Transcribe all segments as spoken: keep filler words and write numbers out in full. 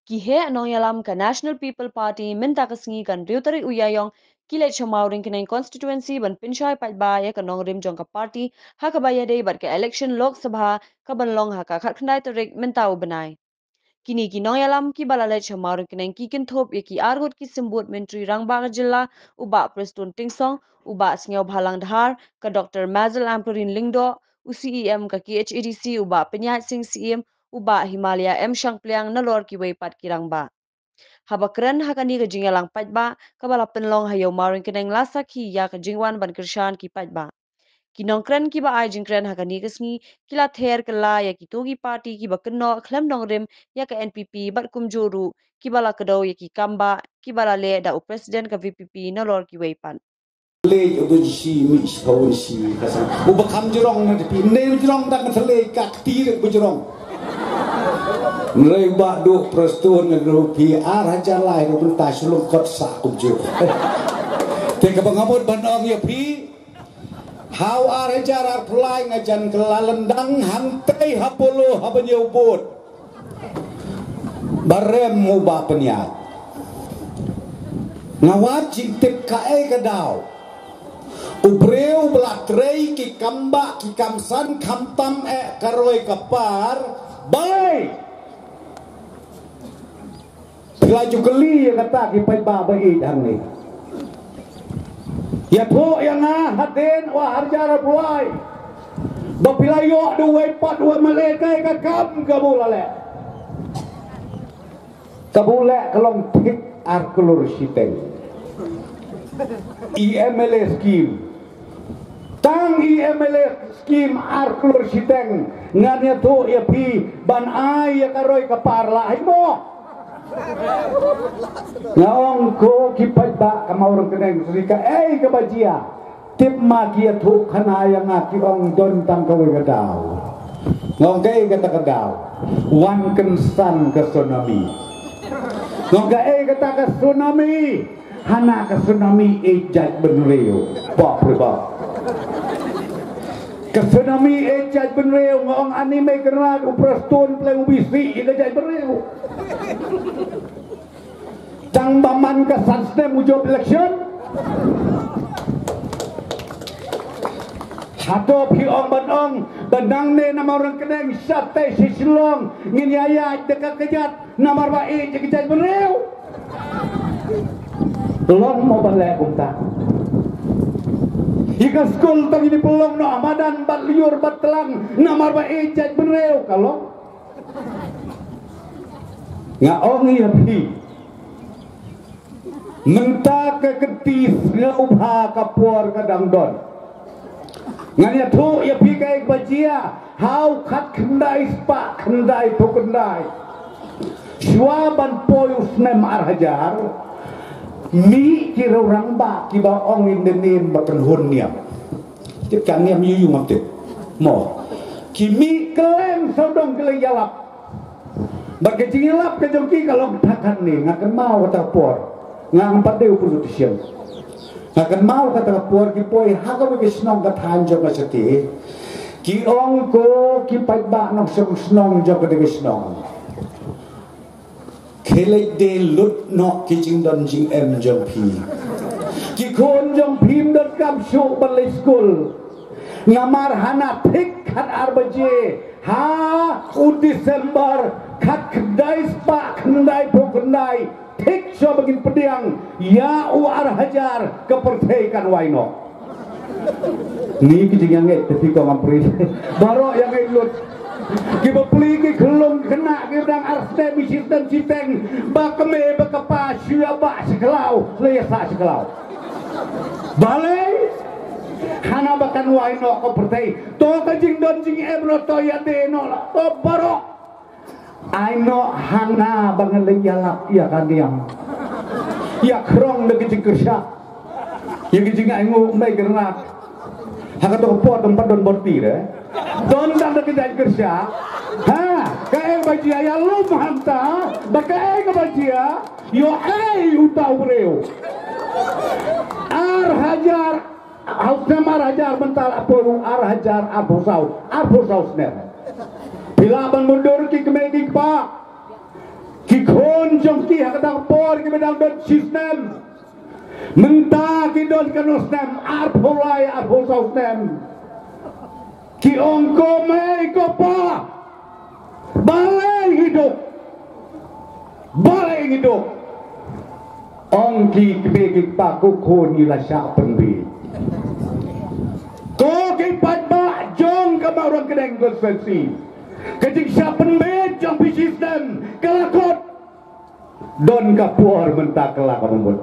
Ki heh nongïalam ka National People Party mynta ka sngi kan riew tarik u Ïaïong ki leit sha Mawryngkneng constituency ban pynshai paidbah ïa ka nongrim jong ka party ha kaba ïadei bad ka election Lok Sabha kaban long ha ka khatkhyndai tarik mynta u bnai. Kine ki nongïalam kiba la leit sha Mawryngkneng ki kynthup ïa ki arngut ki symbud myntri rangbah ka jylla, u Bah Prestone Tynsong, u Bah Sniawbhalang Dhar, ka Doctor Mazel Ampareen Lyngdoh, u C E M ka K H A D C u Bah Pynïaid Sing Syiem, u Bah Himalaya M Shangpliang nalor kiwei pat ki rangbah. Haba kren ha kane ka jingïalang paidbah kaba la pynlong ha Ïew Mawryngkneng, la sakhi ïa ka jingwan ban kyrshan ki paidbah. Ki nongkren kiba ai jingkren ha kane ka sngi ki la ther kylla ïa kito ki party kiba kynnoh khlem nongrim ïa ka N P P bad kumjuh ruh kiba la kdew ïa ki kambah kiba la leh da u president ka V P P nalor kiwei pat. Leit uba shi mi shi phaun shi ka sang. Uba kham jrong na phi, ne jrong tang ka leit ka kti re uba jrong. Nrei ba duk Prestone na duk phi ar hajar lai ruh mynta shlung kot sa kumjuh. Te kaba nga mut ban ong ïa phi. Ha u ar hajar arphew lai nga jan kylla lyndang hangtei ha Polo ha ban ïew vote. Ba rem u Bah Pynïaid. Nga wad jingtip kaei ka daw. U briew ba la trei ki kambah ki kamsan khamtam eh ka roi ka par. Balei? Phi la ju kylli ïa kata ki paidbah ba ïeit hangne. Ïathuh ïa nga hadien u ar hajar arphew lai. Ba phi la ïoh da uwei pat u M L A, kaei ka kam kaba u la leh. Kaba u leh ka long thik ar klur shiteng. E M L A scheme. Tang e M L A scheme ar klur shiteng ngan ïathuh ïa phi ban ai ïa ka roi ka par la ai mo. Nga ong ko ki paidbah ka Mawryngkneng sri kaei kaba jia. Tip ma ki ïathuh khana ïa nga ki ong don tang kawei ka daw. Nga ong kaei kata ka daw. Wan kynsan ka tsunami. Nga ong kaei kata ka tsunami. Hana ka tsunami ïeit jaitbynriew. Bap re bap. Ka tsunami ïeit jaitbynriew, nga ong ani mei kynrad u Prestone pleng u bisi ïa ka jaitbynriew. Tang ba man ka san snem u jop election. Hato phi ong ban ong ba nangne na Mawryngkneng shatei sha Shillong ngin ïa ïaid da ka kjat. Namar ba ïeit ïa ka jaitbynriew. Long mo ban leh kumta. Ïa ka skul tang ïa pynlong noh ha madan bad lyiur bad tlang namar ba ïeit jaitbynriew ka long. Nga ong ïa phi. Mynta ka kti sngewbha ka por ka dang don. Ngan ïathuh ïa phi kaei kaba jia ha u khatkhyndai spah khyndaiphew khyndai. Shuwa ban poi u snem ar hajar. Mih ki rangbah kiba ong in the name ba kynhun niam. Tip ka niam ïu ïu ngam tip. Mo. Ki mih kylleng sawdong kylleng ïalap. Bad ka jingïalap ka jong ki ka long kata kane, nga kynmaw kata ka por. Nga ngam pat dei u politician. Nga kynmaw kata ka por ki poi ha kawei ka shnong ka thaiñ jong ka shatei. Ki ong ko ki paidbah nongshong shnong jong kane ka shnong. Khie leit de lut noh ki jingdon jingem jong phi. Ki khun jong phi ym donkam shuh ban leit skul. Namar hana thik khat ar baje ha u December khatkhyndai spah khyndaiphew khyndai thik shuwa ba ngin pdiang ïa u ar hajar ka pyrthei kan wai noh. Ni ki jingïangeit te phi ko ngam pyrthei. Baroh ïangeit lut. Ki bapli ki khyllung khynnah ki dang ar snem shi snem shiteng ba kmie ba kpa shu ïa bah sha khlaw la ïa sah sha khlaw. Balei? Hana ba kan wai noh ka pyrthei. To ka jingdon jingem ruh to ïa dei noh la to baroh. Ai noh ha nga ba ngan leit ïalap ïa ka niam. Ïa khrong da ka jingkyrshan. Ïa ka jingainguh mei kyrnat. Ha kato ka por ym pat don borti re. Don tang da ka jingkyrshan. Ha, kaei ba jia ïalum hangta ba kaei kaba jia. Ïoh ei uta u briew. Ar hajar, ha u snem ar hajar mynta la poi u ar hajar arphew saw, arphew saw snem. Phi lah ban mundur ki kmie ki kpa. Ki khun jong ki ha kata ka por ki ba dang don shi snem. Mynta ki don katno snem, arphew lai, arphew saw snem. Ki ong ko mei ko pa, balei ngi duk? Balei ngi duk? Ong ki kmie ki kpa, ko khun, ngi la shah pynbeit. Ko ki paidbah jong ka Mawryngkneng constituency, ka jingshah pynbeit jong phi shi snem ka la kut. Don ka por mynta ka la ka mut.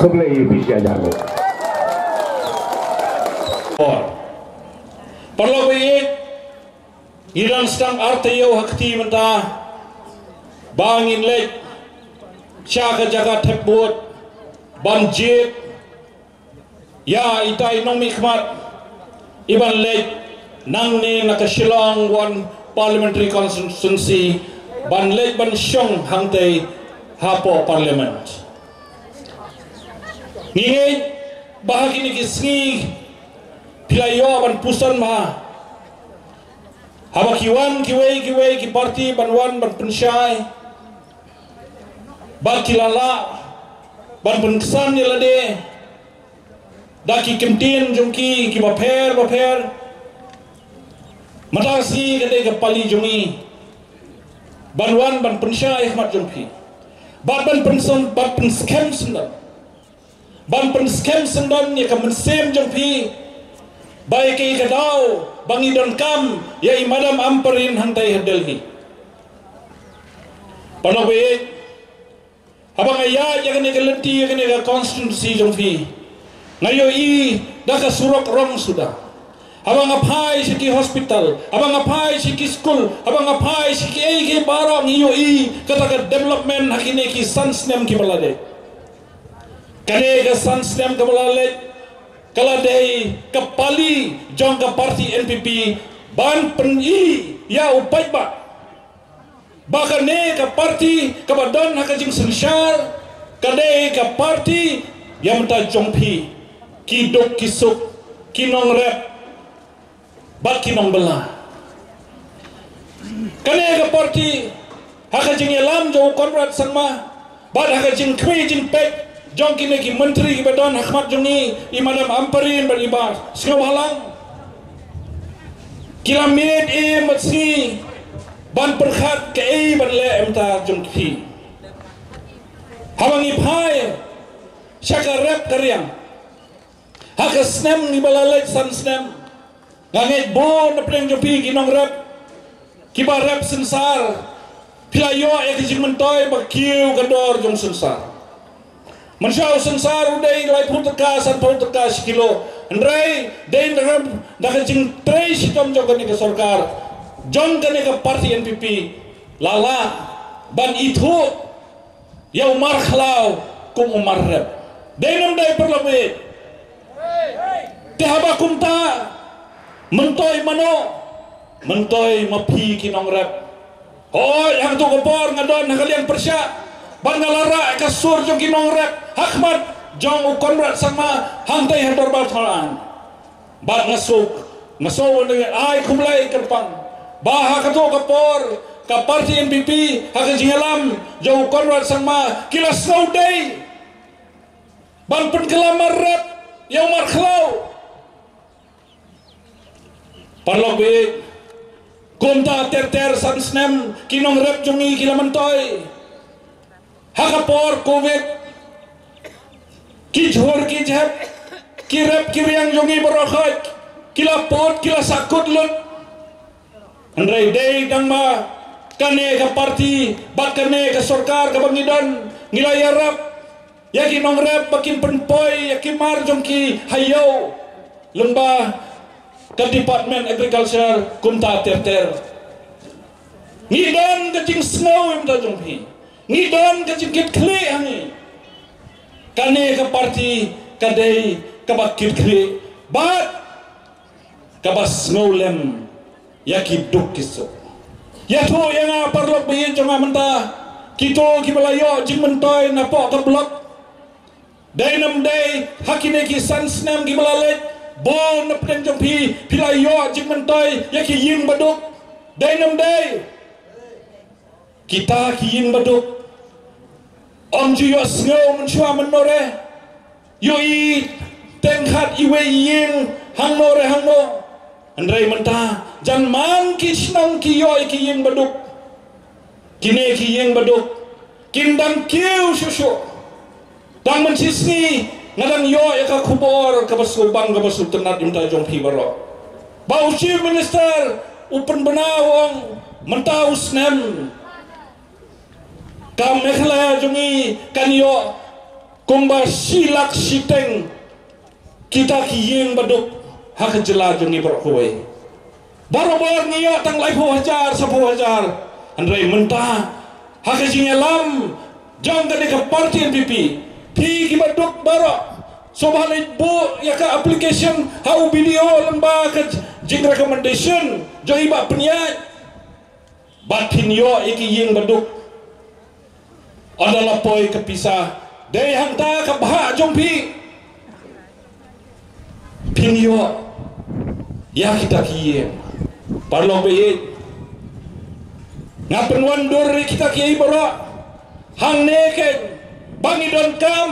Khublei ïa phi shi hajar nguh. Por. Paralok baieit, ngi dang sdang ar taïew ha kti mynta ba ngin leit sha ka jaka thep vote ban jied ïa itai i nongmihkhmat i ban leit nangne na ka Shillong One Parliamentary Constituency ban leit ban shong hangtei hapoh Parliament. Ngi ngeit ba ha kine ki sngi phi la ïoh ban puson bha haba ki wan kiwei kiwei ki party ban wan ban pynshai, ba ki la lah ban pynksan ïa lade da ki kyntien jong ki ki bapher bapher. Mynta shi ka dei ka pali jong ngi ban wan ban pynshai ha khmat jong phi, bad ban pynskhem, ban pynskhem syndon, ban pynskhem syndon ïa ka mynsiem jong phi ba ïa ka, ïa ka daw ba ngi donkam ïa i Madam Ampareen hangtei ha Delhi. Paralok baieit, haba nga ïaid ïa kane ka lynti, ïa kane ka constituency jong phi, nga ïohi da ka surok rong suda. Haba nga phai sha ki hospital, haba nga phai sha ki skul, haba nga phai sha kiei kiei baroh, ngi ïohi kata ka development ha kine ki san snem ki ba la leit. Kane ka san snem ka ba la leit ka la dei ka pali jong ka party N P P ban pyni ïa u paidbah ba kane ka party ka ba don ha ka jingsynshar ka dei ka party ïa mynta jong phi, ki duk ki suk, ki nongrep bad ki nongbylla. Kane ka party ha ka jingïalam jong u Conrad Sangma bad ha ka jingkhmih jingpeit jong kine ki myntri ki ba don ha khmat jong ngi, i Madam Ampareen bad i Bah Sniawbhalang, ki la miet ïing miet sngi ban pyrkhat kaei ban leh mynta jong phi. Haba ngi phai sha ka rep ka riang ha ka snem ngi ba la leit san snem, nga ngeit bun na pdeng jong phi ki nongrep ki ba rep synsar, phi la ïoh ïa ka jingmyntoi ba kiew ka dor jong synsar. Mynshuwa u synsar u dei laiphew tyngka, sanphew tyngka shi kilo. Hynrei dei da ka, da ka jingtrei shitom jong kane ka sorkar, jong kane ka party N P P, la lah ban ithuh ïa u markhlaw kum u marrep. Dei ne ym dei, paralok baieit? Te haba kumta, myntoi mano? Myntoi ma phi ki nongrep. Hooid, ha kato ka por nga don ha ka liang pyrshah bad nga la rah ka sur jong ki nongrep ha khmat jong u Conrad Sangma hangtei ha dorbar thawaiñ. Bad nga suk, nga suk, ai khublei kyrpang ba ha kato ka por ka party N P P ha ka jingïalam jong u Conrad Sangma ki la sngewdei ban pynkylla marrep ïa u markhlaw. Paralok baieit, kumta ter ter san snem ki nongrep jong ngi ki la myntoi. Ha ka por covid, ki jhur ki jhep, ki rep ki riang jong ngi baroh khoit ki la put, ki la sahkut lut. Hynrei dei tang ma kane ka party bad kane ka sorkar kaba ngi don, ngi la ïarap ïa ki nongrep ba kin pynpoi ïa ki mar jong ki ha ïew lyngba ka Department Agriculture kumta ter ter. Ngi don ka jingsngew ïa mynta jong phi. Ngi don ka jingkitkhlieh ha ngi. Kane ka party ka dei kaba kitkhlieh bad kaba sngew lem ïa ki duk ki suk. Ïathuh ïa nga paralok baieit jong nga mynta, kito kiba la ïoh jingmyntoi napoh ka block. Dei ne ym dei, ha kine ki san snem kiba la leit, bun na pdeng jong phi, phi la ïoh jingmyntoi ïa ki ïing baduk. Dei ne ym dei? Kita ki ïing baduk, ym ju ïohsngew mynshuwa mynno re, ïohi teng khat iwei i ïing hangno re hangno. Hynrei mynta jan man ki shnong ki ïoh ïa ki ïing baduk. Kine ki ïing baduk kin dang kiew shuh shuh. Tang mynshisngi nga dang ïoh ïa ka khubor kaba sngewbang kaba sngewtynnat ïa mynta jong phi baroh, ba u Chief Minister u pynbna u ong mynta u snem ka Meghalaya jong ngi kan ïoh kumba shi lak shiteng kita ki ïing baduk ha ka jylla jong ngi baroh kawei. Barabor ngi ïoh tang laiphew hajar, saphew hajar. Hynrei mynta ha ka jingïalam jong kane ka party N P P, phi ki baduk baroh, sngewbha leit buh ïa ka application ha u B D O lyngba ka jingrecommendation jong i Bah Pynïaid. Bad phin ïoh ïa ki ïing baduk. Ynda la poi ka pisa, dei hangta ka bhah jong phi, phin ïoh ïa kita ki ïing. Paralok ba ïeit, nga pynwandur ïa kita kiei baroh. Hangne kein ba ngi donkam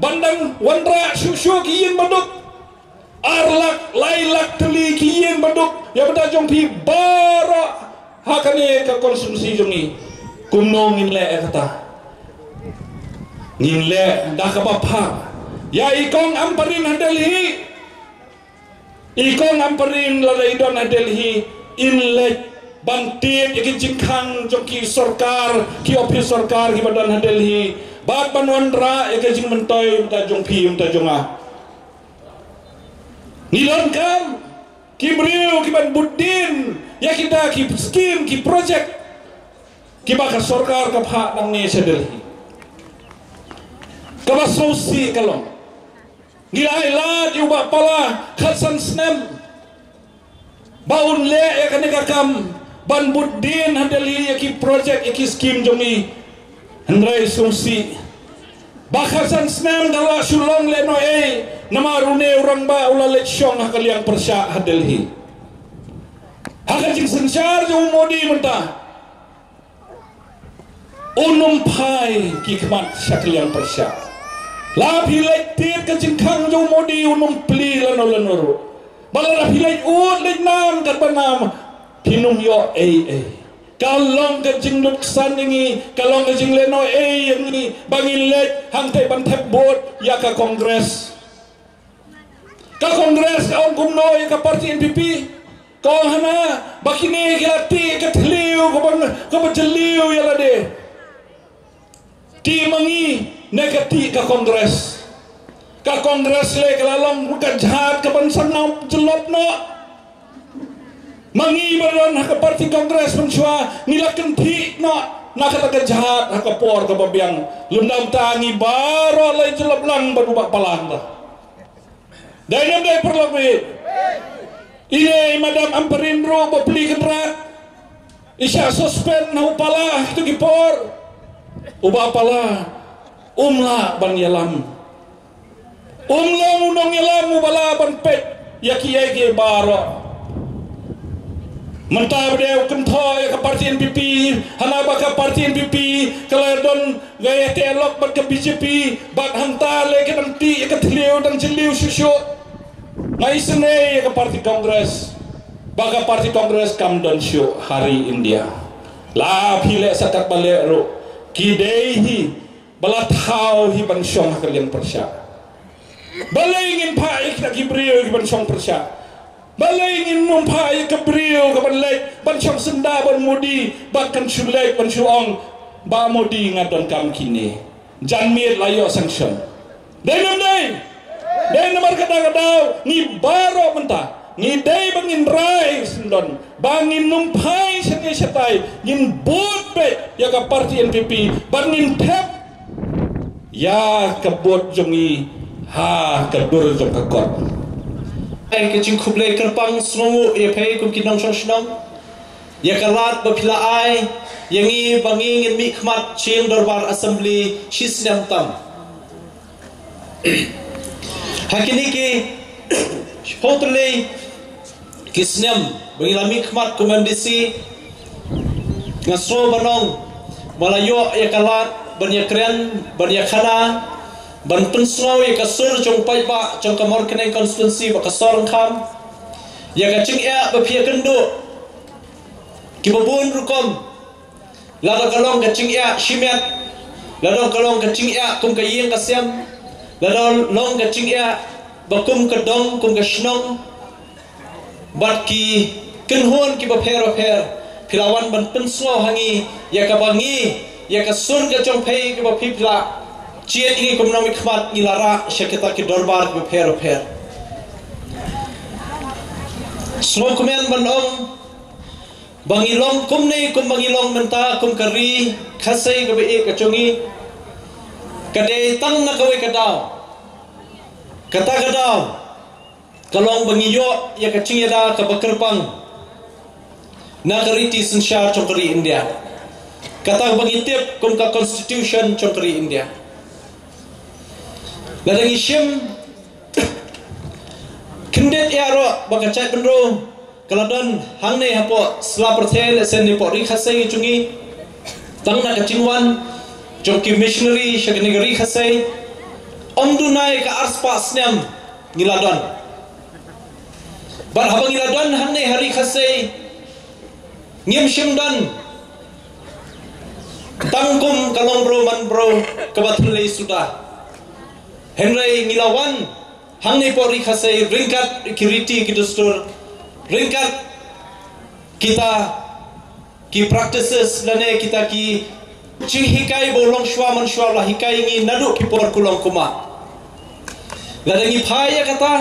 ban dang wanrah shuh shuh ki ïing baduk. Ar lak, lai lak tylli ki ïing baduk ïa bynta jong phi baroh ha kane ka constituency jong ngi. Kumno ngin leh ïa kata? Ngin leh da kaba phah ïa i Kong Ampareen ha Delhi. I Kong Ampareen lada i don ha Delhi, in leit ban tied ïa ki jingkhang jong ki sorkar, ki ophis sorkar kiba don ha Delhi, bad ban wanrah ïa ka jingmyntoi mynta jong phi mynta jong nga. Ngi donkam ki briew kiban bud dien ïa kita ki skim, ki projek kiba ka sorkar ka phah nangne sha Delhi. Kaba sngewsih ka long, ngi la ai lad ïa u Bah Pala khatsan snem ba un leh ïa kane ka kam ban bud dien ha Delhi ïa ki projek, ïa ki skim jong ngi. Hynrei sngewsih ba khatsan snem da la shu long lehnohei, namar une u rangbah u la leit shong ha ka liang pyrshah ha Delhi. Ha ka jingsynshar jong u Modi mynta, un ym phai ki khmat sha ka liang pyrshah. La phi leit tied ka jingkhang jong u Modi, un ym plie lano lano ruh. Ba lada phi leit ud leit nam katba nam, phin ym ïoh ei ei. Ka long ka jinglut ksan ïa ngi, ka long ka jinglehnohei ïa ngi ba ngi leit hangtei ban thep vote ïa ka Congress. Ka Congress ka ong kumno ïa ka party N P P? Ka ong hana ba kine ki la tih ka thliew kaba, kaba jylliew ïa lade. Tih ma ngi ne ka tih ka Congress? Ka Congress leh ka la long ka jhat kaban sangap jyllop noh. Ma ngi ba don ha ka party Congress mynshuwa ngi la kynthih noh na kata ka jhat ha ka por kaba biang. Lymda mynta ngi baroh la jyllop lang bad u Bah Pala. Dei ne ym dei, paralok? Ine i Madam Ampareen ruh ba plie kynrad, i shah suspend na u Pala kito ki por. U Bah Pala um lah ban ïalam. Um long u nongïalam uba lah ban peit ïa kiei kiei baroh. Mynta ba dei u kynthoh ïa ka party N P P, hana ba ka party N P P ka la don ka ïateh lok bad ka B J P, bad hangta leh ka dang tih ïa ka thliew dang jylliew shuh shuh. Nga isynei ïa ka party Congress ba ka party Congress kam don shuh ha ri India. La phi leh sa katba leh ruh, ki dei hi ba la thaw hi ban shong ha ka liang pyrshah. Balei ngin phah ïa kita ki briew ki ban shong pyrshah? Balei ngin ym phah ïa ka briew ka ban leit ban shong syndah bad Modi, bad kan shu leit ban shu ong, Bah Modi, nga donkam kine. Janmiet la ïoh sanction. Dei ne ym dei? Dei namar kata ka daw ngi baroh mynta ngi dei ba ngin rai syndon, ba ngin ym phai sha ngi shatai, ngin bud beit ïa ka party N P P, ba ngin thep ïa ka vote jong ngi ha ka dur jong ka kot. Ai ka jingkhublei kyrpang sngewnguh ïa phi kum ki nongshong shnong ïa ka lad ba phi la ai ïa ngi ba ngi ngin mih khmat sha ïing dorbar assembly shi snem tam. Ha kine ki hynriew tylli ki snem ba ngi la mih khmat kum M D C, nga sngew ban ong ba la ïoh ïa ka lad ban ïakren, ban ïakhana, ban pynsngew ïa ka sur jong paidbah jong ka Mawryngkneng constituency bad ka Sohryngkham, ïa ka jingeh ba phi ïakynduh kiba bun rukom. Lada ka long ka jingeh shimet, lada ka long ka jingeh kum ka ïing ka sem, lada long ka jingeh ba kum ka dong, kum ka shnong, bad ki kynhun kiba pher ba pher, phi la wan ban pynsngew ha ngi ïa kaba ngi, ïa ka sur ka jong phi kaba phi, phi la jied ïa ngi kum nongmihkhmat, ngi la rah sha kita ki dorbar kiba pher ba pher. Sngewkmen ban ong ba ngi long kumne, kumba ngi long mynta kum ka ri Khasi kaba ïeit ka jong ngi, ka dei tang na kawei ka daw. Kata ka daw ka long ba ngi ïoh ïa ka jingïada kaba kyrpang na ka riti synshar jong ka ri India, kata ba ngi tip kum ka constitution jong ka ri India. Lada ngi shim, khyndiat ïa ro ba ka jaitbynriew ka la don hangne hapoh sla pyrthei, lehse ne hapoh ri Khasi jong ngi, tang na ka jingwan jong ki missionary sha kane ka ri Khasi, ym duna ïa ka arspah snem ngi la don. Bad haba ngi la don hangne ha ri Khasi, ngim shym don tang kum ka long briew man briew kaba thyllei suda. Hynrei ngi la wan hangne hapoh ri Khasi ryngkat ki riti ki dustur, ryngkat kita ki practices lane kita ki jinghikai ba u longshuwa manshuwa u la hikai ïa ngi naduh ki por kulong kumba. Lada ngi phai ïa kata,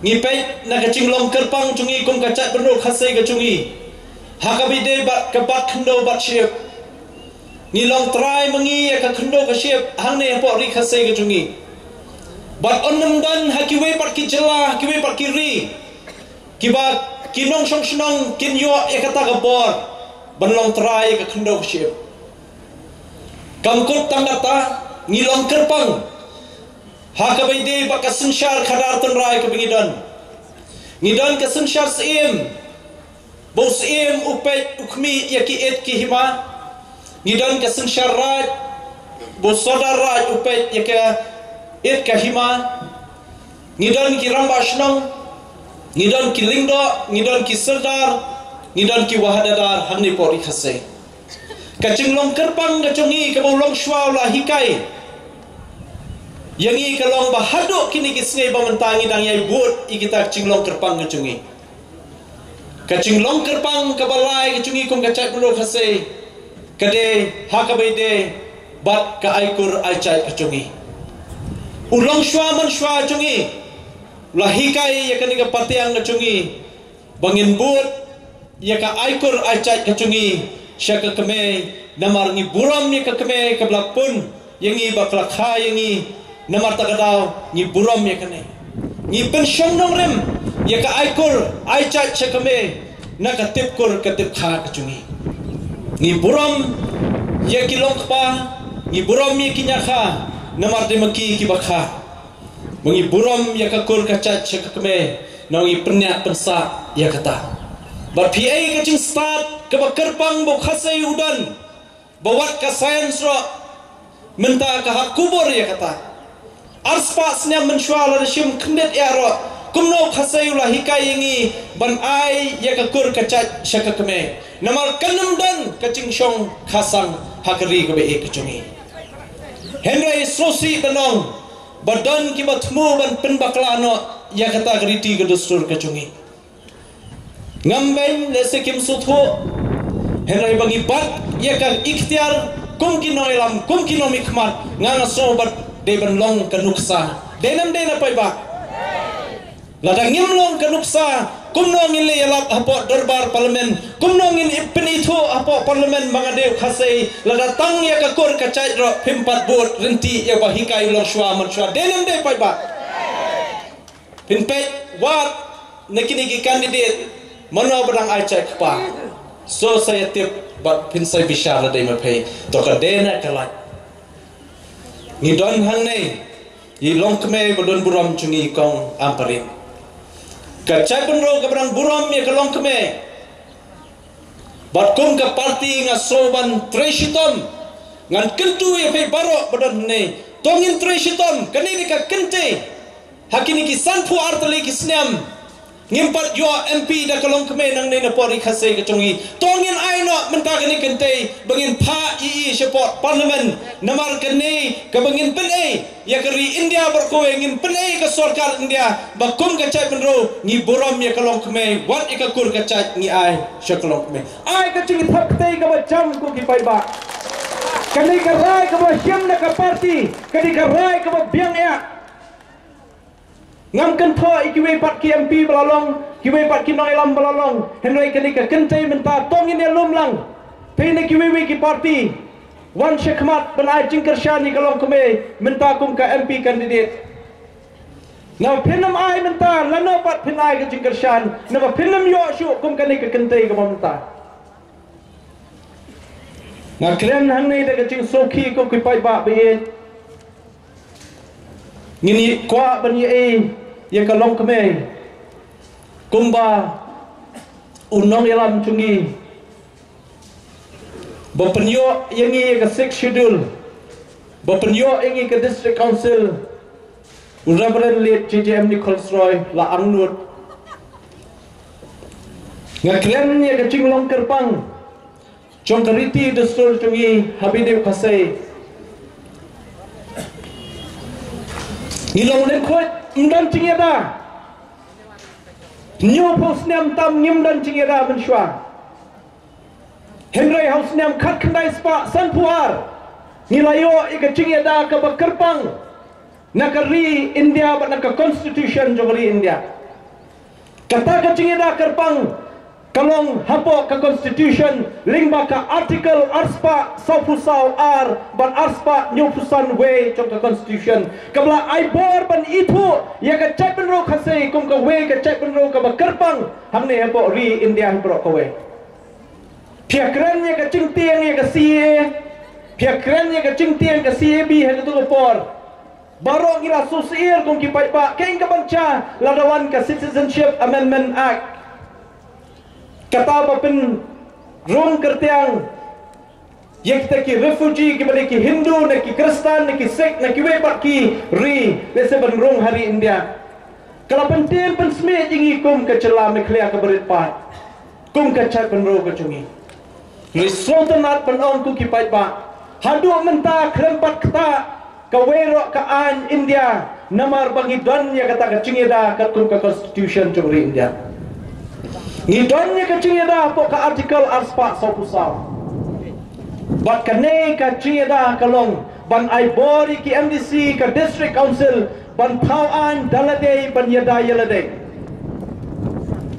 ngi peit na ka jinglong kyrpang jong ngi kum ka jaitbynriew Khasi ka jong ngi, ha kaba ïadei bad ka bat khyndew bat shyiap, ngi long trai ma ngi ïa ka khyndew ka shyiap hangne hapoh ri Khasi ka jong ngi. Bad ym don ha kiwei pat ki jylla, ha kiwei pat ki ri, kiba ki nongshong shnong kin ïoh ïa kata ka bor ban long trai ïa ka khyndew ka shyiap. Kam kut tang kata, ngi long kyrpang ha kaba ïadei bad ka synshar khadar tynrai kaba ngi don. Ngi don ka synshar syiem, ba u syiem u peit u khmih ïa ki it ki hima. Ngi don ka synshar raid, ba u sordar raid u peit ïa ka it ka hima. Ngi don ki rangbah shnong, ngi don ki lyngdoh, ngi don ki sordar, ngi don ki wahadadar hangne hapoh ri Khasi. Ka jinglong kyrpang ka jong ngi kaba u longshuwa u la hikai ïa ngi ka long ba haduh kine ki sngi ba mynta ngi dang ïai bud ïa kita ka jinglong kyrpang ka jong ngi. Ka jinglong kyrpang kaba lai ka jong ngi kum ka jaitbynriew Khasi ka dei ha kaba ïadei bad ka aikur aijait ka jong ngi. U longshuwa manshuwa jong ngi u la hikai ïa kane ka pateng ka jong ngi ba ngin bud ïa ka aikur aijait ka jong ngi sha ka kmie, namar ngi burom ïa ka kmie kaba la pun ïa ngi, ba ka la kha ïa ngi. Namar kata ka daw ngi burom ïa kane. Ngi pynshong nongrim ïa ka aikur aijait sha ka kmie na ka tip kur ka tip kha ka jong ngi. Ngi burom ïa ki longkpa, ngi burom ïa ki ñiah kha, namar dei ma ki kiba kha. Ba ngi burom ïa ka kur ka jait sha ka kmie, namar ngi pynïap pynsah ïa kata. Bad phi ai ka jingstad kaba kyrpang ba u Khasi u don, ba wat ka science ruh mynta ka hap kubur ïa kata. Arspah snem mynshuwa lada shim khyndiat ïa ruh, kumno u Khasi u la hikai ïa ngi ban ai ïa ka kur ka jait sha ka kmie? Namar kan ym don ka jingshong kha sang ha ka ri kaba ïeit ka jong ngi. Hynrei sngewsih ban ong ba don kiba thmu ban pynbakla noh ïa kata ka riti ka dustur ka jong ngi. Ngam beiñ, lehse kim sngewthuh. Hynrei ba ngi bat ïa ka iktiar kum ki nongïalam, kum ki nongmihkhmat, nga nga sngew ba dei ban long ka nuksa. Dei ne ym dei na paidbah? Lada ngim long ka nuksa, kumno ngin leit ïalap hapoh dorbar parliament? Kumno ngin ïa pynithuh hapoh parliament ba nga dei u Khasi, lada tang ïa ka kur ka jait ruh phim pat bud, ryntih ïa ba hikai u longshuwa manshuwa? Dei ne ym dei paidbah? Phin peit wat na kine ki candidate mano ba dang ai jait kpa. So sa ïa tip bad phin sa ïa bishar lada dei ma phi. To ka dei na ka lait. Ngi don hangne, i longkmie ba don burom jong ngi, i Kong Ampareen. Ka jaitbynriew kaba dang burom ïa ka longkmie. Bad kum ka party nga sngew ban trei shitom. Ngan kyntu ïa phi baroh ba don hangne, to ngin trei shitom. Kane dei ka kynthei ha kine ki sanphew ar tylli ki snem. Ngim pat ïoh M P da ka longkmie nangne na por ri Khasi ka jong ngi. To ngin ai noh mynta kane kynthei ba ngin phah ïa i shapoh Parliament. Namar kane kaba ngin pynei ïa ka ri India baroh kawei, ngin pynei ka sorkar India ba kum ka jaitbynriew ngi burom ïa ka longkmie, wat ïa ka kur ka jait ngi ai sha ka longkmie. Ai ka jingthap kti kaba jam ko ki paidbah. Kane ka rai kaba shim na ka party, kane ka rai kaba biang ïa. Ngam kynthoh ïa kiwei pat ki M P ba la long, kiwei pat ki nongïalam ba la long. Hynrei kane ka kynthei mynta to ngin ïalum lang. Phi na kiwei wei ki party, wan shakhmat ban ai jingkyrshan ïa ka longkmie mynta kum ka M P candidate. Naba phin ym ai mynta, lano pat phin ai ka jingkyrshan, naba phin ym ïoh shuh kum kane ka kynthei kaba mynta. Nga kren hangne da ka jingsngewkhia ko ki paidbah ba ïeit. Ngin ïa kwah ban ïa ei ïa ka longkmie kumba u nongïalam jong ngi ba pynïoh ïa ngi ïa ka Sixth Schedule, ba pynïoh ïa ngi ka District Council, u Reverend Late J J M Nichols Roy la angnud. Nga kren ïa ka jinglong kyrpang jong ka riti dustur jong ngi ha Bidiew Khasi. Ngi long lyngkhuid, ym don jingïada. Hynñiewphew snem tam ngim don jingïada mynshuwa. Hynrei ha u snem khatkhyndai spah sanphew ar ngi la ïoh ïa ka jingïada kaba kyrpang na ka ri India bad na ka Constitution jong ka ri India. Kata ka jingïada kyrpang ka long hapoh ka Constitution lyngba ka Article arspah sawphew saw ar bad arspah hynñiewphew san wei jong ka Constitution, kaba la ai bor ban ithuh ïa ka jaitbynriew Khasi kum kawei ka jaitbynriew kaba kyrpang hangne hapoh ri India hi baroh kawei. Phi ïa kren ïa ka jingtieng ïa ka C A A, phi ïa kren ïa ka jingtieng ka C A B ha kato ka por. Baroh ngi la shu syier kum ki paidbah, keiñ ka ban sha lada wan ka Citizenship Amendment Act. Kata ba pynrung kyrtiang ïa kita ki refugee, kiba dei ki Hindu, na ki Khristan, na ki Sikh, na kiwei pat ki ri, lehse ban rung ha ri India. Ka la pyntieng pynsmiej ïa ngi kum ka jylla Meghalaya kaba rit paid, kum ka jaitbynriew ka jong ngi. Ngi sngewtynnat ban ong ko ki paidbah, haduh mynta khlem pat ktah kawei ruh ka aiñ India, namar ba ngi don ïa kata ka jingïada katkum ka Constitution jong ri India. Ngi don ïa ka jingïada hapoh ka Article arspah sawphew saw. Bad kane ka jingïada ka long ban ai bor ïa ki M D C, ka District Council, ban thaw aiñ da lade, ban ïada ïa lade.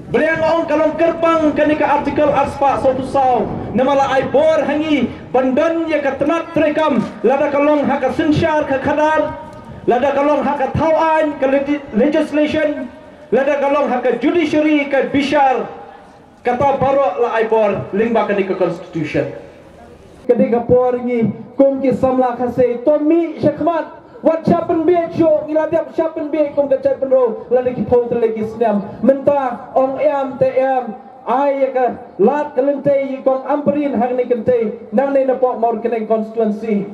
Balei nga ong ka long kyrpang kane ka Article arspah sawphew saw? Namar la ai bor ha ngi ban don ïa ka tnat treikam, lada ka long ha ka synshar ka khadar, lada ka long ha ka thaw aiñ ka legi-, legislation, lada ka long ha ka judiciary ka bishar. Kata baroh la ai bor lyngba kane ka Constitution. Ka dei ka por ngi kum ki samla Khasi to mih shakhmat, wat sha pynbiej shuh, ngi la dep sha pynbiej kum ka jaitbynriew lada ki phew tylli ki snem. Mynta ong em te em, ai ïa ka lad ka lynti ïa i Kong Ampareen hangne kynthei, nangne na pok Mawryngkneng constituency.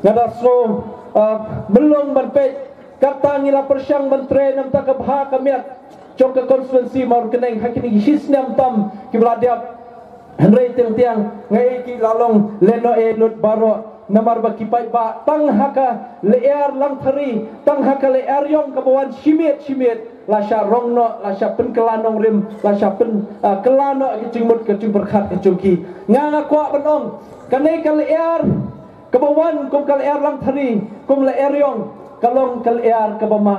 Nga da sngew, uh, myllung ban peit, kata ngi la pyrshang ban trei namar ka bha ka miat jong ka constituency Mawryngkneng ha kine ki shi snem tam kiba la dep. Hynrei teng tiang nga ïeit ki la long lehnoh eh lut baroh, namar ba ki paidbah tang ha ka lyer Langthari, tang ha ka lyer ïong kaba wan shi miet shi miet la shah rong noh, la shah pynkylla nongrim, la shah pyn, ah, kylla noh ka jingmut ka jingpyrkhat ka jong ki. Nga nga kwah ban ong, kane ka lyer kaba wan kum ka lyer Langthari, kum lyer ïong, ka long ka lyer kaba ma.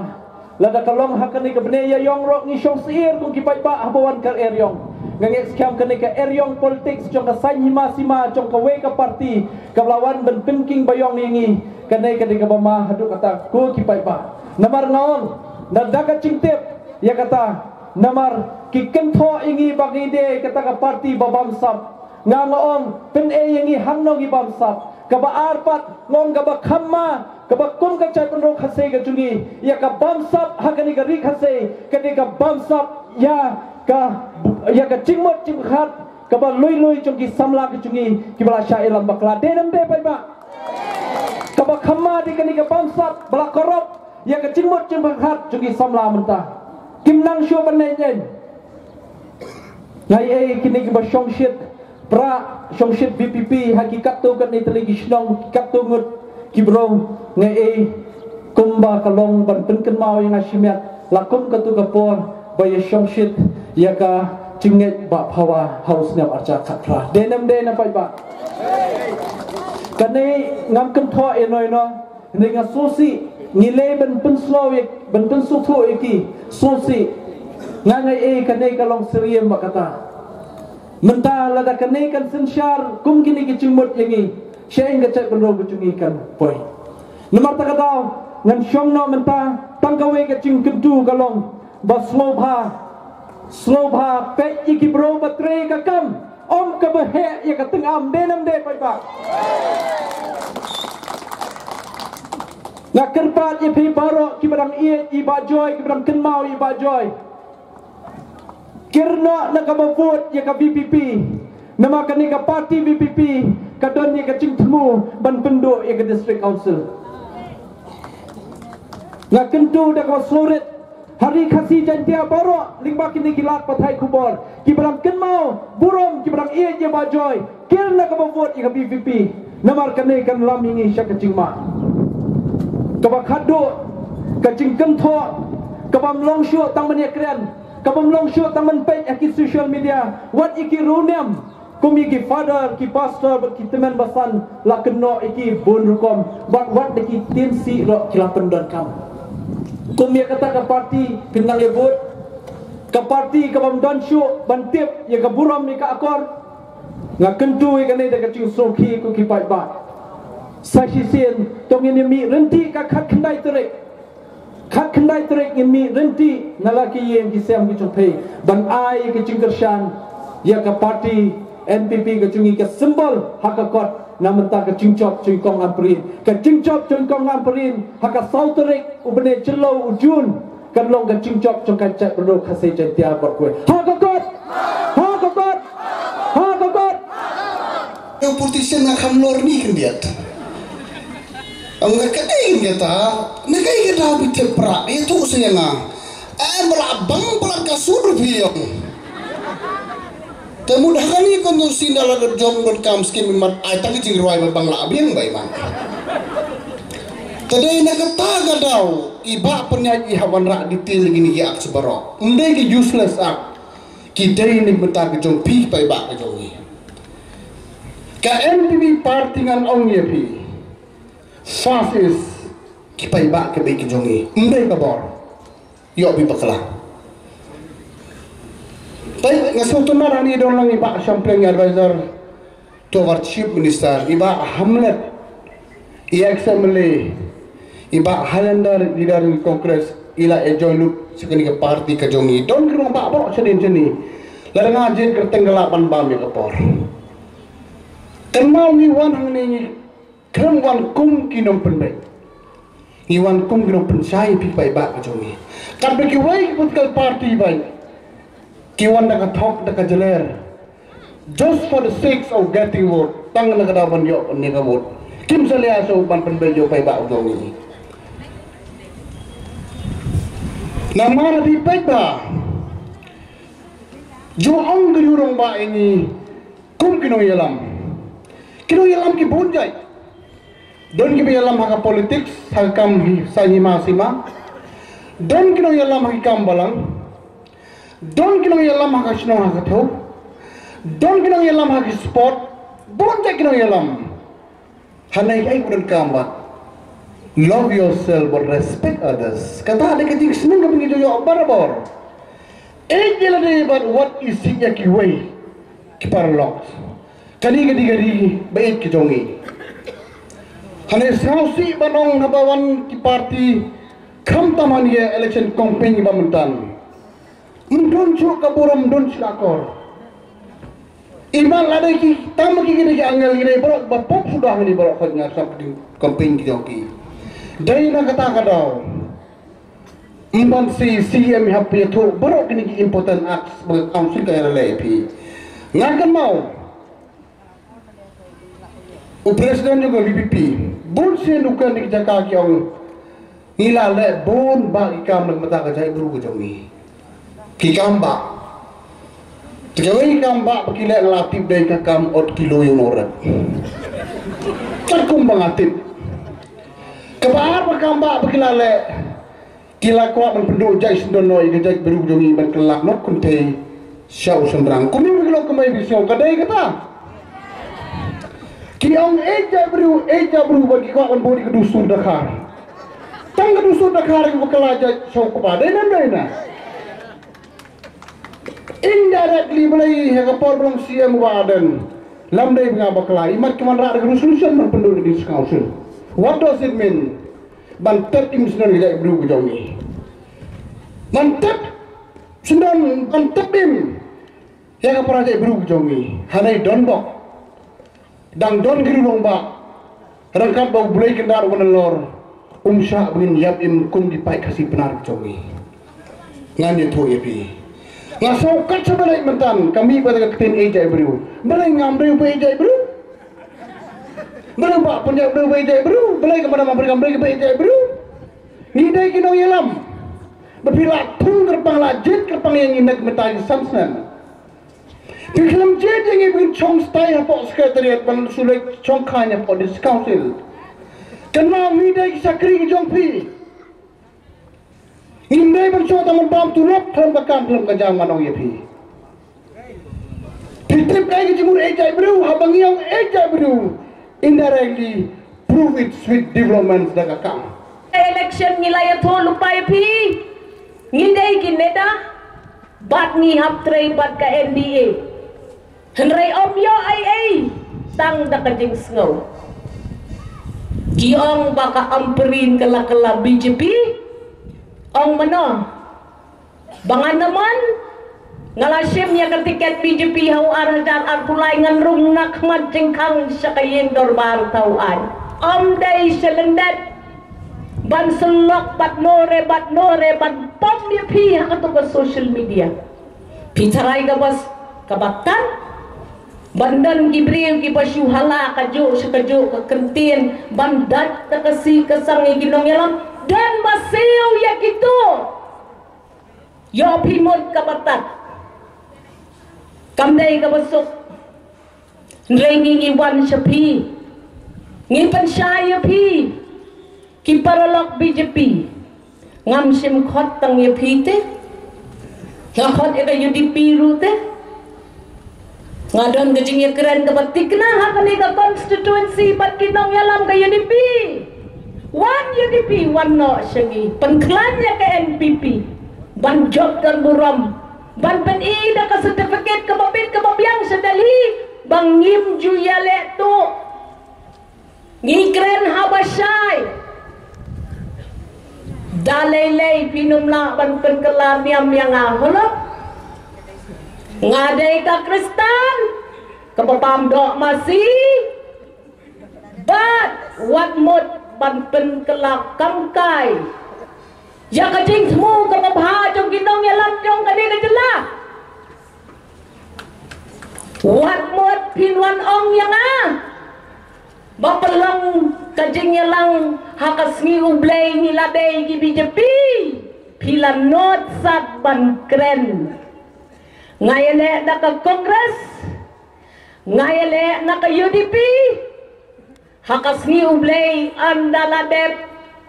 Lada ka long ha kane ka bnai ïa ïong ruh ngi shong syier kum ki paidbah haba wan ka lyer ïong. Nga ngeit skhem kane ka lyer ïong politics jong ka saiñ hima sima jong kawei ka party kaba la wan ban pynking ba ïong ïa ngi. Kane ka dei kaba ma haduh katta ko ki paidbah. Namar nga ong, na da ka jingtip ïa kata, namar ki kynthoh ïa ngi ba ngi dei kata ka party ba bamsap. Nga nga ong, pynei ïa ngi hangno ngi bamsap. Kaba ar pat, nga ong kaba kham ma, kaba kum ka jaitbynriew Khasi ka jong ngi, ïa ka bamsap ha kane ka ri Khasi, ka dei ka bamsap ïa ka, ïa ka jingmut jingpyrkhat Kaba lui lui jong ki samla ki jong ngi kiba la shah ïalam bakla. Dei ne ym dei paidbah? Kaba kham ma dei kane ka bamsap ba la korop ïa ka jingmut jingpyrkhat jong ki samla mynta. Kim nang shuh ban leh ïeng. Nga ïa kine kiba shongshit pra, shongshit VPP ha ki katto katne tylli ki shnong, ki katto ngut ki briew, nga ïa kumba ka long ban pynkynmaw ïa nga shimet la kum katto ka por ba ïa shongshit ïa ka jingngeit ba phawa ha u snem arhajar khatphra. Dei ne ym dei na paidbah? Kane ngam kynthoh ïa no ïa no. Hynrei nga sngewsih ngi leh ban pynsngew ïa, ban pynsngewthuh ïa ki. Sngewsih. Nga nga ïa kane ka long syriem ba kata. Mynta lada kane kan synshar kum kine ki jingmut ïa ngi, sha ïing ka jaitbynriew ka jong ngi kan poi. Namar kata ka daw ngan shong noh mynta, tang kawei ka jingkyntu ka long ba sngewbha, sngewbha peit ïa ki briew ba trei ka kam, ym kaba heh ïa ka tyngam. Dei ne ym dei paidbah? Nga kyrpad ïa phi baroh kiba dang ïeit ïa i Bah Joy, kiba dang kynmaw ïa i Bah Joy. Kyrnoh na kaba vote ïa ka VPP. Namar kane ka party VPP ka don ïa ka jingthmu ban pynduh ïa ka District Council. Nga kyntu da kaba sngewrit ha ri Khasi Jaiñtia baroh lyngba kine ki lad pathai khubor, kiba dang kynmaw burom, kiba dang ïeit ïa i Bah Joy, kyrnoh na kaba vote ïa ka VPP. Namar kane kan lam ïa ngi sha ka jingma. Kaba khatduh, ka jingkynthoh kabym long shuh tang ban ïakren, kabym long shuh tang ban peit ha ki social media, wat ïa ki riewniam kum ïa ki father, ki pastor bad ki tymmen basan la kynnoh ïa ki bun rukom, bad wat da ki tiensi ruh ki la pyndonkam. Kum ïa kata ka party phin nang ïa vote, ka party kabym don shuh ban tip ïa ka burom ïa ka akor. Nga kyntu ïa kane da ka jingsngewkhia ko ki paidbah. Sa shisien to ngin ïa mih ryntih ka khatkhyndai tarik. Khatkhyndai tarik ngin mih ryntih na la ki ïing ki sem ki jong phi ban ai ka jingkyrshan ïa ka party NPP ka jong ngi, ka symbol ha ka kot na mynta ka jingjop jong i Kong Ampareen. Ka jingjop jong i Kong Ampareen ha ka saw tarik u bnai Jylliew u Jun kan long ka jingjop jong ka jaitbynriew Khasi Jaiñtia baroh kawei. Ha ka kot! Ha ka kot! Ha ka kot! Ïa u politician nga kham lor ni khyndiat. Ong nga ka dei kata, na kaei ka daw phi thep prah, ïathuh sa ïa nga. Em, ba la bang palat ka sur phi ong. Te mut ha kane ka constituency na la dep jom donkam skim imat, ai tang ka jingrwai ba bang la biang ba imat. Te dei na kata ka daw i Bah Pynïaid i hap wanrah detail ïa kine ki act baroh. Ym dei ki useless act. Ki dei na ka bynta ka jong phi paidbah ka jong ngi. Ka NPP party ngan ong ïa phi, fascist ki paidbah ka beit ka jong ngi. Ym dei ka bor. Ïoh phi bakla. Peit, nga sngewtynnat hangne don lang i Bah Shampleng, i advisor to our Chief Minister, i Bah Hamlet, i ex MLA, i Bah Highlander, leader in Congress, i la ïa join lut sha kane ka party ka jong ngi. Don ki rangbah baroh shadien shane. Lada nga jied kyrteng ka lah ban bam ïa ka por. Kynmaw ngi wan hangne ngi khlem wan kum ki nongpynbeit. Ngi wan kum ki nongpynshai phi paidbah ka jong ngi. Katba kiwei ki political party ba ki wan da ka thok da ka jler, just for the sake of getting vote, tang na ka daw ban ïoh ne ka vote. Kim sa leh shuh ban pynbeit ïa u paidbah u jong ngi. Namar phi paidbah, ju ong ki rangbah ïa ngi kum ki nongïalam. Ki nongïalam ki bun jait. Don kiba ïalam ha ka politics, ha ka kam hi, sa hima sima. Don ki nongïalam ha ki kam balang. Don ki nongïalam ha ka shnong ha ka thaw. Don ki nongïalam ha ki sport. Bun jait ki nongïalam. Hangne ai u donkam bad love yourself but respect others. Kata dei ka jingsneng kaba ngi ju ïoh barabor. Ïeit ïa lade bad wat isih ïa kiwei ki paralok. Kane ka dei ka ri ba ïeit ka jong ngi. Hangne sngewsih ban ong haba wan ki party khamtam hangne election campaign ba mynta. Ym don shuh ka burom, ym don shuh ka akor. Imat lada ki tam ki, ki dei ki angel, ki dei baroh ba pop suda hangne baroh, khoit nga sap ding campaign ki jong ki. Dei na kata ka daw. Ym ban si CM hap ïathuh baroh kine ki important acts ba ka council ka ïaleh ïa phi. Nga kynmaw u president jong ka VPP, bun sien u kren ki jaka ki ong ngi la leh bun bah ki kam na ka bynta ka jaitbru ka jong ngi. Ki kam bah. Te kawei ki kam bah ba ki leh nga la tip dei ka kam ot kilo ïa u nongrep. Katkum ba nga tip. Kaba ar ba kam bah ba ki la leh, ki la kwah ban pynduh jait syndon noh ïa ka jaitbru jong ngi ban kylla noh kynthei sha u shynrang. Kumne ba ki long kamai ba sngew ka dei kata. Ki ong ïeit jaitbru, ïeit jaitbru bad ki kwah ban bud ïa ka dustur Dkhar. Tang ka dustur Dkhar ki ba kylla jait sha u kpa. Dei ne em dei na? Indirectly balei ha ka por ba long CM u Bah Ardent, lam dei ba nga bakla, imat ki wanrah da ka resolution ban pynduh na District Council. What does it mean? Ban tep im syndon ka jaitbru ka jong ngi. Ban tep syndon, ban tep im ïa ka para jaitbru ka jong ngi. Hangne don bok. Dang don ki riew rangbah. Ryngkat bad U Blei Kynrad uba nalor, um shah ba ngin ïap im kum ki paid Khasi Pnar ka jong ngi. Ngan ïathuh ïa phi. Nga sngew kat shaba leit mynta ka mih bad ka ktien ïeit jaitbru. Balei ngam dei uba ïeit jaitbru? Balei u Bah Pynïap dei uba ïeit jaitbru? Balei ka Madam Ampareen kam dei uba ïeit jaitbru? Ngi dei ki nongïalam. Ba phi la thung kyrpang, la jied kyrpang ïa ngi na ka bynta ki san snem. Phi khlem jied ïa ngi ba ngin shong stai hapoh Secretariat ban shu leit shongkha hapoh District Council. Kynmaw ngi dei ki shakri ki jong phi. Ngim dei ban shong tang ban bam tulop khlem ka kam khlem ka jam, ngan ong ïa phi. Phi tip kaei ka jingmut ïeit jaitbru? Haba ngi ong ïeit jaitbru, indirectly prove it with developments da ka kam. Election ngi la ïathuh lypa ïa phi. Ngi dei ki NEDA bad ngi hap trei bad ka NDA. Hynrei ym ïoh ei ei, tang da ka jingsngew. Ki ong ba ka Ampareen ka la kylla BJP. Ong mano? Ba ngan da man, nga la shim ïa ka tiket BJP ha u ar hajar arphew lai, ngan rung na khmat jingkhang sha ka ïing dorbar thaw aiñ. Ym dei sha lyndet ban sylloh bad nore bad nore ban pom ïa phi ha kato ka social media. Phi tharai kaba, kaba tad ban don ki briew kiba shu hala kajuh sha kajuh ka kyntien ban dat da ka si ka sang ïa ki nongïalam? Don ba siew ïa kito. Ïoh phi mut kaba tad. Kam dei kaba suk. Hynrei ngi ngi wan sha phi. Ngi pynshai ïa phi. Ki paralok BJP. Ngam shym khot tang ïa phi te. Nga khot ïa ka UDP ruh te. Nga don ka jingïakren kaba thikna ha kane ka constituency bad ki nongïalam ka UDP. Wan UDP, wan noh sha ngi. Pynkhlaiñ ïa ka NPP. Ban jop don burom. Ban pyni da ka certificate kaba bit kaba biang sha Delhi ba ngim ju ïaleh tuh. Ngi kren haba shai. Da lei lei phin ym lah ban pynkylla niam ïa nga, holo. Nga dei ka Khristan kaba bam doh masi. Bad wat mut ban pynkylla kamkai ïa ka jingthmu kaba bha jong ki nongïalam jong kane ka jylla. Wat mut phin wan ong ïa nga ba pynlong ka jingïalang ha ka sngi U Blei ngi la dei ki BJP. Phi la nud sat ban kren. Nga ïaleh da ka Congress, nga ïaleh na ka UDP. Ha ka sngi U Blei ynda la dep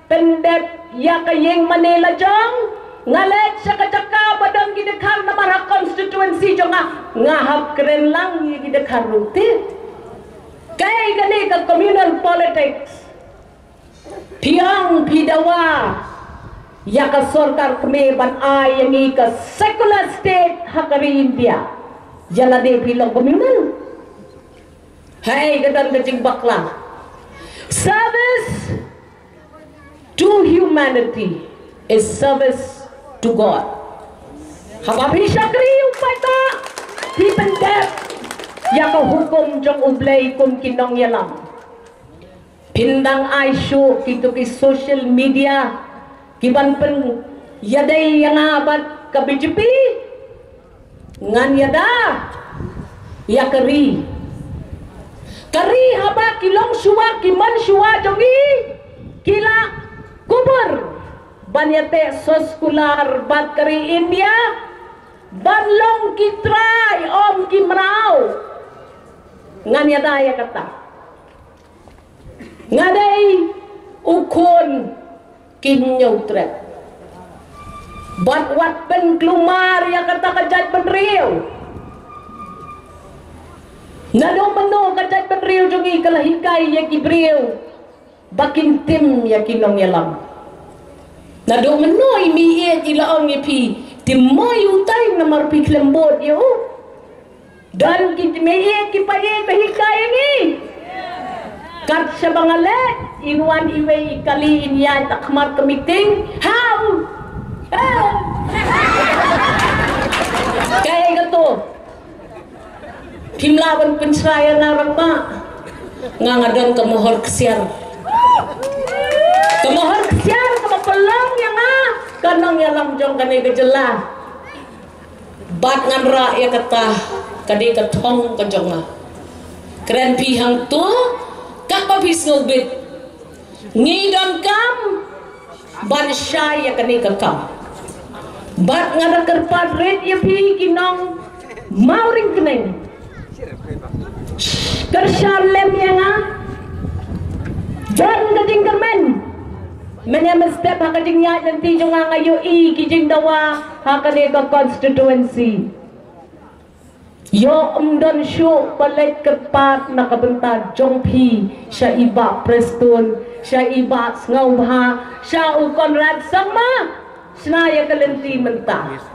pyndep ïa ka ïing mane la jong, nga leit sha ka jaka ba don ki dkhar namar ha constituency jong nga, nga hap kren lang ïa ki dkhar ruh te. Kaei kane ka communal politics? Phi ong phi dawa ïa ka sorkar kmie ban ai ïa ngi ka secular state ha ka ri India. Ïa lade phi long communal. Hei, ka don ka jingbakla. Service to humanity is service to God. Haba phi shakri u paidbah, phi pyndep ïa ka hukum jong U Blei kum ki nongïalam. Phin dang ai shuh kito ki social media ki ban pynïadei ïa nga bad ka BJP. Ngan ïada. ïa ka ri. Ka ri haba ki longshuwa, ki manshuwa jong ngi ki la kubur ban ïateh soskular bad ka ri India, ban long ki trai, ym ki mraw. Ngan ïada ïa kata. Nga dei u khun ki hynñiewtrep. Bad wat pynkulmar ïa kata ka jaitbynriew. Naduh mynno ka jaitbynriew jong ngi ka la hikai ïa ki briew ba kin tim ïa ki nongïalam? Naduh mynno i meiieit i la ong ïa phi, tim mo ïa utai namar phi khlem bud ïa u? Don ki meiieit ki paieit ba hikai ïa ngi. Kat shaba nga leit, in wan iwei i kali in ïaid ha khmat ka meeting. Hau! Hau! Kaei kato? Phim lah ban pynshai ïa nga rangbah. Nga, nga don ka mohor ksiar. Ka mohor ksiar kaba pynlong ïa nga ka nongïalam jong kane ka jylla. Bad ngan rah ïa kata, ka dei ka thong ka jong nga. Kren phi hangto, katba phi sngewbit. Ngi donkam ban shai ïa kane ka kam. Bad nga da kyrpad rit ïa phi ki nong Mawryngkneng. Kyrshan lem ïa nga. Jan ka jingkyrmen. Mynne mynstep ha ka jingïaid lynti jong nga, nga ïohi ki jingdawa ha kane ka constituency. Ïoh ym don shuh ba leit kyrpad na ka bynta jong phi sha i Bah Prestone, sha i Bah Sngewbha, sha u Conrad Sangma. Shna ïa ka lynti mynta.